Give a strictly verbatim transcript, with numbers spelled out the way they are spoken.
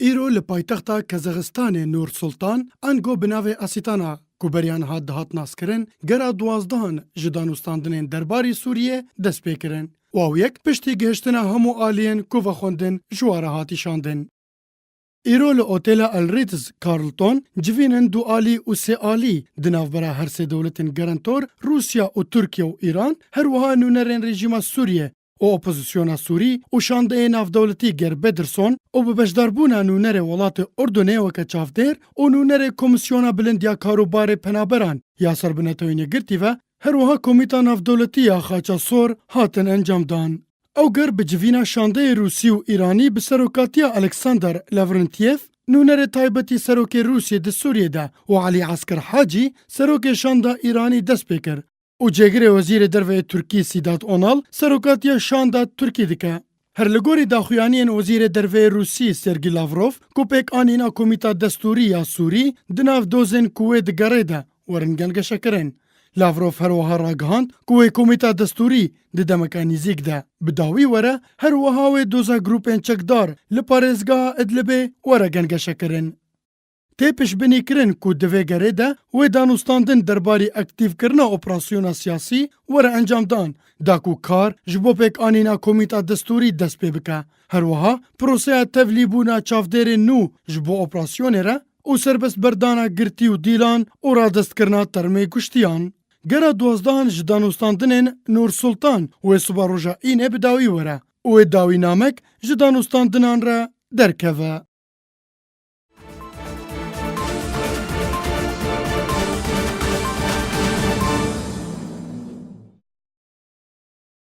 Îro li paytexta Kazaxistanê Nur Sultan, ango bi navê Asitana, ku beriya niha dihat naskirin, gera duwazdehan ji danûstandinên derbarî Sûriyê dest pê kirin. Û ew yek piştî gihiştina hemû aliyên ku vexwendin ji wan re hatî şandin. Îro li Otela El Ritz Carlton civînên du alî û sê alî di navbera her sê dewletên garantor, Rûsya û Tirkiye û Îran, her wiha nûnerên rejîma Sûriyê û opozisyona Sûrî û şandeyê navdewletî Geir Pedersen û bi beşdarbûna nûnerê welatê Urdunê weke çavdêr û nûnerê Komîsyona Bilind ya Karûbarê Penaberan ya ser bi Netewên Yekgirtî ve, her wiha Komîta Navdewletî ya Xaça Sor hatin encamdan. Ew ger bi civîna şandeyê Rûsî û Îranî bi serokatiya Alexander Lavrentiev, nûnerê taybetî serokê Rûsiyê di Sûriyê de, û Elî Esker Hacî, serokê şanda Îranî dest pê kir. Û cêgirê Wezîrê Derve yê Tirkî Sedat Onal serokatiya şanda Tirkî dike. Her li gorî daxuyaniyên Wezîrê Derve yê Rûsî Sergî Lavrov ku pêkanîna Komîta Destûrî ya Sûrî di nav dozên ku wê digere de werin gengeşekirin. Lavrov her wiha ragihand ku wê Komîta Destûrî di demeka nîzîk de bi dawî were, her wiha wê doza grûpên çekdar li parêzgeha Idlibê were gengeşekirin. Tê piştbinîkirin ku di vê gerê de wê danûstandin derbarî aktîfkirina operasyona siyasî were encamdan, da ku kar ji bo pêkanîna Komîta Destûrî dest pê bike. Her wiha proseya tevlîbûna çavdêrên nû ji bo operasyonê re û serbestberdana girtî û dîlan û radestkirina termê kuştiyan. Gera duwazdehan ji danûstandinên Nur Sultan wê siba roja Înê bi dawî were û wê dawînamek ji danûstandinan re derkeve.